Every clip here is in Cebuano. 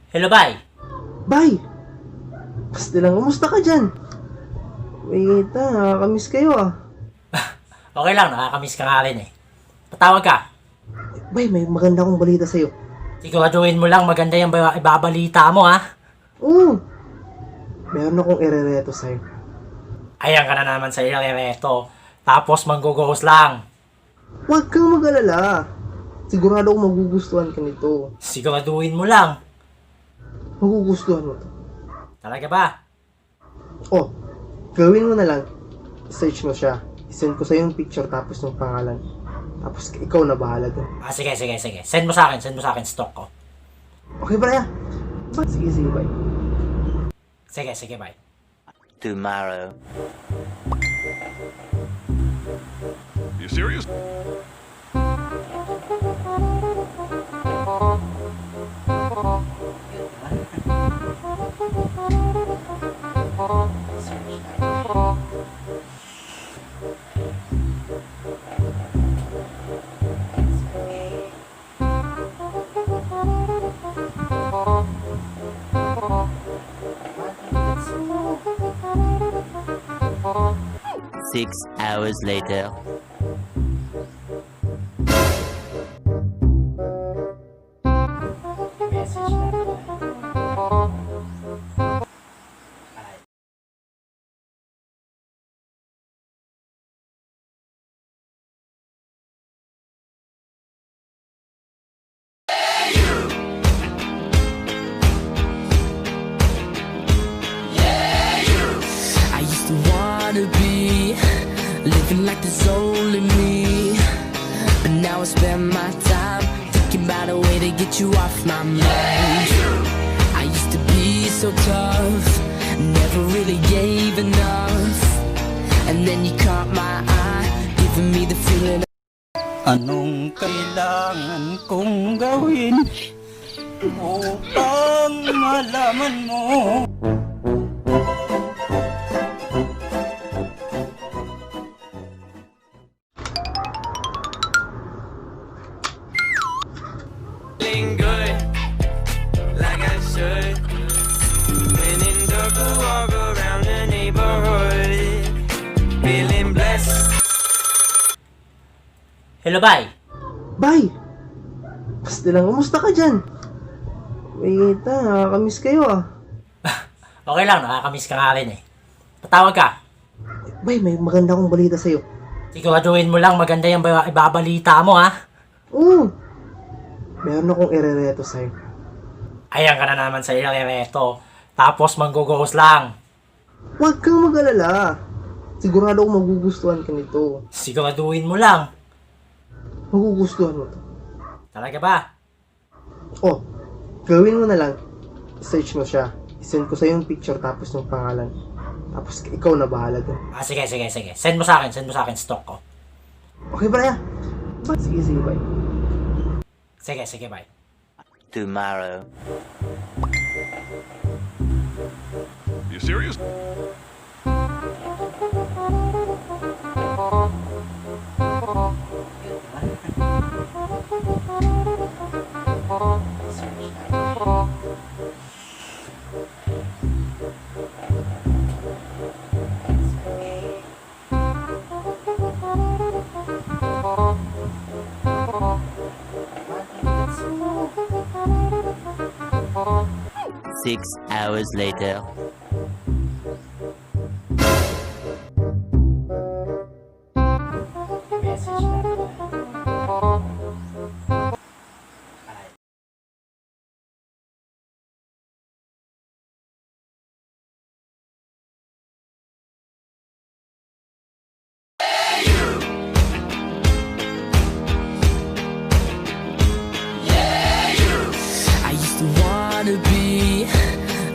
Hello, bye. Bye! Basta lang, kumusta ka dyan? Wait, nakakamiss kayo ah. Okay lang, nakakamiss ka nga rin eh. Patawag ka. Bay, may maganda akong balita sa'yo. Siguraduhin mo lang maganda yung ibabalita mo, ha? Oo! Meron akong irereto sa'yo. Ayan ka na naman sa irereto. Tapos mangguguhos lang. Huwag kang mag-alala. Sigurado akong magugustuhan ka nito. Siguraduhin mo lang. Magugustuhan mo to. Talaga ba? Oh, gawin mo na lang. Search mo siya. I-send ko sa'yo yung picture tapos ng pangalan. Tapos ikaw na bahala dun. Ah, sige, sige, sige. Send mo sa akin, send mo sa akin stock ko. Okay, Braya? Sige, sige, bye. Sige, sige, bye. Tomorrow. You serious? 6 hours later. Message natin. I used to wanna be living like there's only me. But now I spend my time thinking about a way to get you off my mind. I used to be so tough, never really gave enough. And then you caught my eye, giving me the feeling. Anong kailangan kong gawin upang malaman mo? Feeling good, like I should. When in dark, I walk around the neighborhood. Feeling blessed. Hello, bye. Bye! Basta lang, kumusta ka dyan? Wait, nakakamiss kayo ah. Okay lang, nakakamiss ka nga rin eh. Patawag ka. Bay, may maganda akong balita sa'yo. Siguraduhin mo lang maganda yung ibabalita mo, ha? Oo! Meron akong irereto sa'yo. Ayan ka na naman sa irereto. Tapos mangguguhos lang. Huwag kang mag-alala. Sigurado akong magugustuhan ka nito. Siguraduhin mo lang. Magugustuhan mo to. Talaga ba? Oh, gawin mo na lang. Search mo siya. I-send ko sa'yo yung picture tapos ng pangalan. Tapos ikaw na bahala dun. Ah, sige, sige, sige. Send mo sa akin, send mo sa akin stock ko. Okay, Braya? Sige, sige, bye. Sige, sige, bye. Tomorrow. You serious? 6 hours later. Message natin. I used to wanna be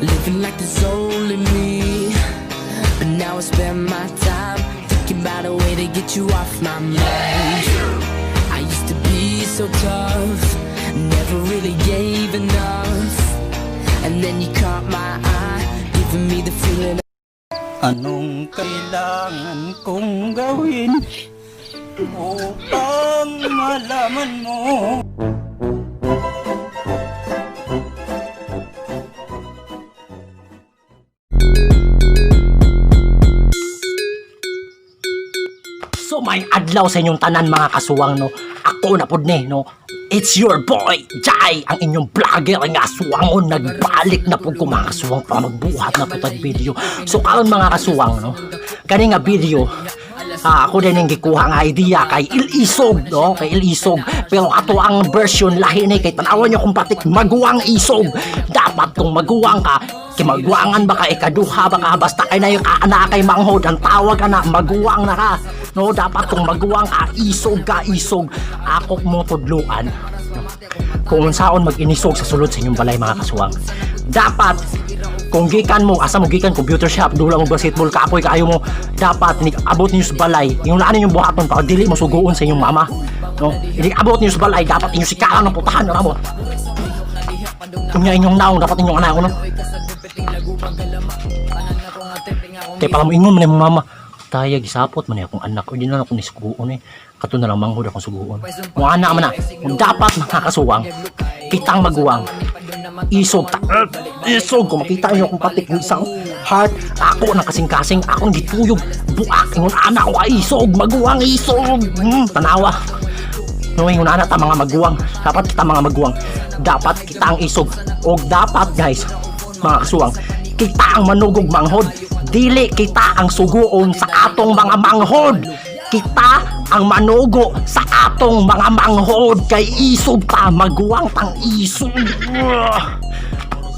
living like there's only me. But now I spend my time thinking about a way to get you off my mind. I used to be so tough, never really gave enough. And then you caught my eye, giving me the feeling. Anong kailangan kong gawin upang malaman mo? May adlaw sa inyong tanan, mga kasuwang, no. Ako na pud ni, no. It's your boy, Jai, ang inyong vlogger nga suwangon. Nagbalik na pud ko, mga kasuwang, para magbuhat na pud tag video. So karon, mga kasuwang, no. Kani nga video, ako din ang gikuha nga idea kay Ilisog, no? Kay Ilisog. Pero ato ang version lahi ni kay tanawan nyo kung patik maguwang isog. Dapat kung maguwang ka, kay maguwangan ba ka, ikaduha ba ka, basta kay na yung ana kay manghod, ang tawag ana, maguwang na ka. No, dapat kung maguwang ka, isog ka, isog. Ako mo tudluan, no? Kung unsaon mag-inisog sa sulod sa inyong balay, mga kasuwang. Dapat kung gikan mo, asa mo gikan, computer shop, dula mo basketball, kapoy kaayo mo, dapat ni abot niyo sa balay, yung laan ninyong buhaton para dili mo suguon sa inyong mama. No? Ini abot niyo sa balay, dapat inyo sikaran ng putahan na mo. Unya inyong naong, dapat inyong anak, no? Kay para mo ingon man imong mama, taya gisapot man akong anak, o di na ako ni suguon eh. Kato na lang manghod akong suguon. Mo anak man na, dapat mga kasuwang, kitang maguwang, isog ta, isog kung makita niyo akong patik ng isang heart, ako ng kasing-kasing, akong gituyog, buak, ingon anak ko ka isog, maguwang isog, tanawa. No, ingon ana ta mga maguwang, dapat kita mga maguwang, dapat kita ang isog, og dapat guys, mga kasuwang, kita ang manugog manghod, dili kita ang suguon sa atong mga manghod. Kita ang manugo sa atong mga manghod kay isog ta, maguwang tang isog.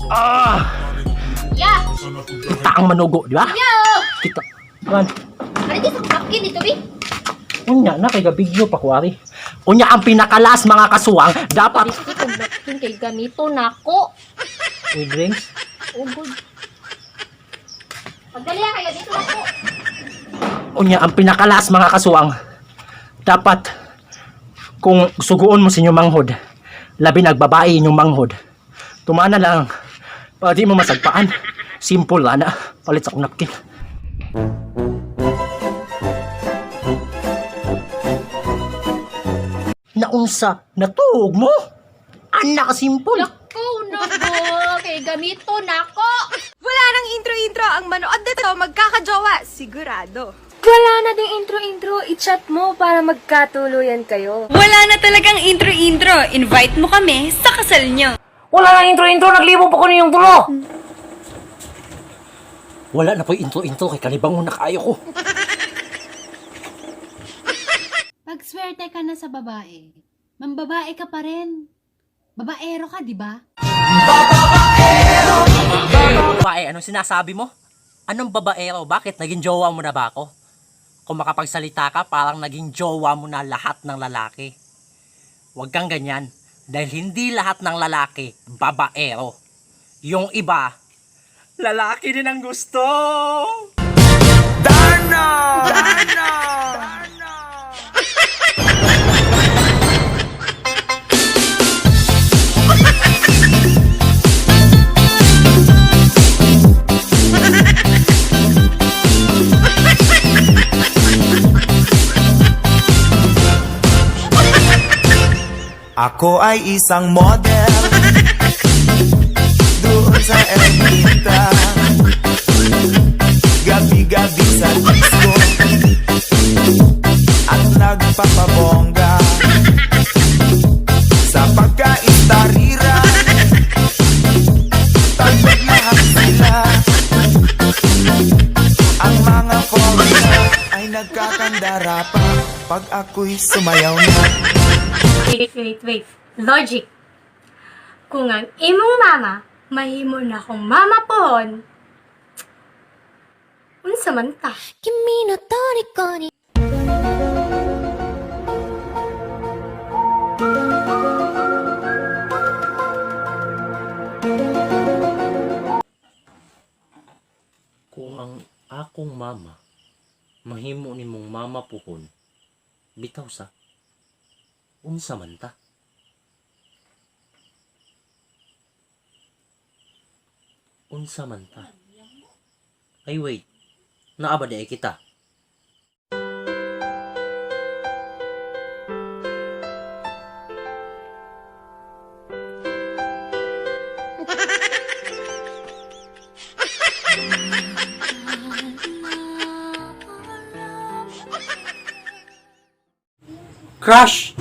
Ah, Ya! kita ang manugo, di ba? Yo! Kita. Man, Ano di sa napkin dito, bi? unya na kay gabigyo pa kuari. Unya ang pinakalas, mga kasuwang, dapat Bisti kong napkin kay gamito nako. with drinks. Oh, good. Pagdali ah, kay gamito nako. Unya ang pinakalas, mga kasuwang, dapat kung suguon mo sa inyong manghod, labi nagbabae inyong manghod, tumana lang para di mo masagpaan. Simple ana. Palit sa akong napkin. Naunsa natuog mo? Anak, simple. Nako, nako, kay gamito nako. Wala nang intro-intro ang manood nito magkakajowa, sigurado. Wala na ding intro-intro, i-chat mo para magkatuluyan kayo. Wala na talagang intro-intro, invite mo kami sa kasal niyo. Wala na intro-intro, naglibog pa ko ninyong tulo. Wala na po intro-intro kay kalibangon na kaayo ko. Pag swerte ka na sa babae, mambabae ka pa rin. Babaero ka, di ba? Babae, anong sinasabi mo? Anong babaero? Bakit? Naging jowa mo na ba ako? Kung makapagsalita ka, parang naging jowa mo na lahat ng lalaki. Huwag kang ganyan. Dahil hindi lahat ng lalaki, babaero. Yung iba, lalaki din ang gusto! Ako ay isang model doon sa Ermita. Gabi-gabi sa disco at nagpapabongga. Sa pagkaistarira, tagpag lahat sila. Ang mga foreigner ay nagkakandara pa pag ako'y sumayaw na. Wait, wait, wait. Logic. Kung ang imong mama, mahimo na akong mama pohon, unsa man ta? Kimi no toriko ni. Kung ang akong mama, mahimo nimong mama puhon, bitaw sa, unsa man ta? Unsa man ta? Ay wait, naa ba di ay kita? Crush!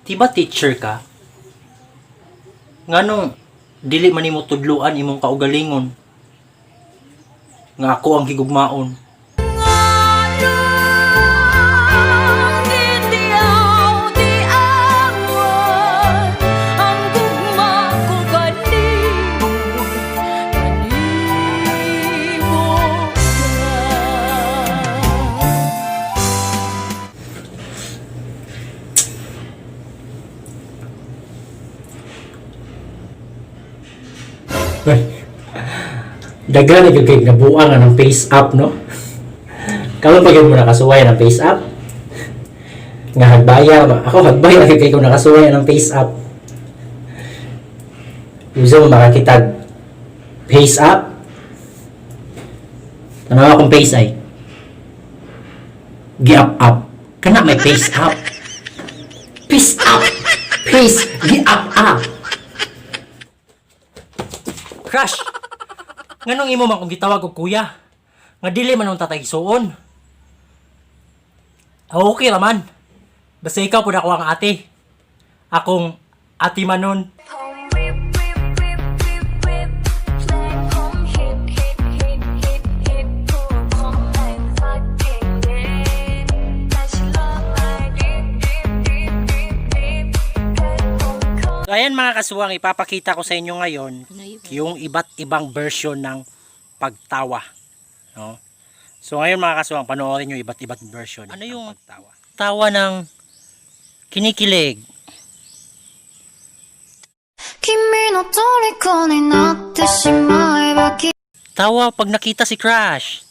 Di ba teacher ka? Nganong dili man nimo tudluan imong kaugalingon? Nga ako ang higugmaon. Ang gugma ko kanimo, kanimo. Daghan na gyud kay nabuang nga ng face up, no? Karon pa gyud mo nakasuway ng face up. Nga hagbaya ba? Ako hagbaya gyud kay ko nakasuway ng face up. Usa mo makakitag face up. Tanawa akong face ay. Gi-up up. Kana may face up. Peace up. Peace. Gi-up up. Crush! Nganong imo man kung gitawag og kuya? Nga dili man ang tatay isuon. Okay ra man. Basta ikaw pud ako ang ate. Akong ate manon. So ayan mga kasuwang, ipapakita ko sa inyo ngayon yung iba't ibang version ng pagtawa. No? So ngayon mga kasuwang, panoorin nyo iba't ibang version. Ano yung pagtawa? Tawa ng kinikilig. 君の虜になってしまえばき Tawa pag nakita si Crush.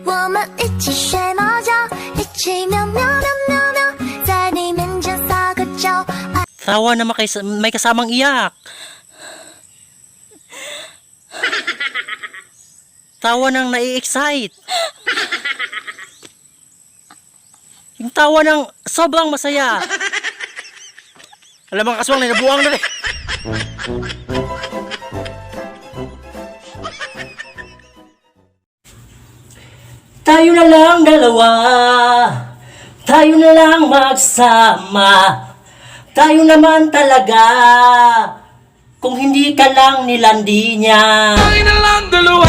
我们一起睡猫觉，一起喵喵喵喵喵，在你面前撒个娇。 Tawa na may kasamang iyak. Tawa ng nai-excite. Yung tawa ng sobrang masaya. Alam mga kasuwang, nabuang na rin. Tayo na lang dalawa. Tayo na lang magsama. Tayo naman talaga. Kung hindi ka lang nilandi niya. Tayo na lang dalawa.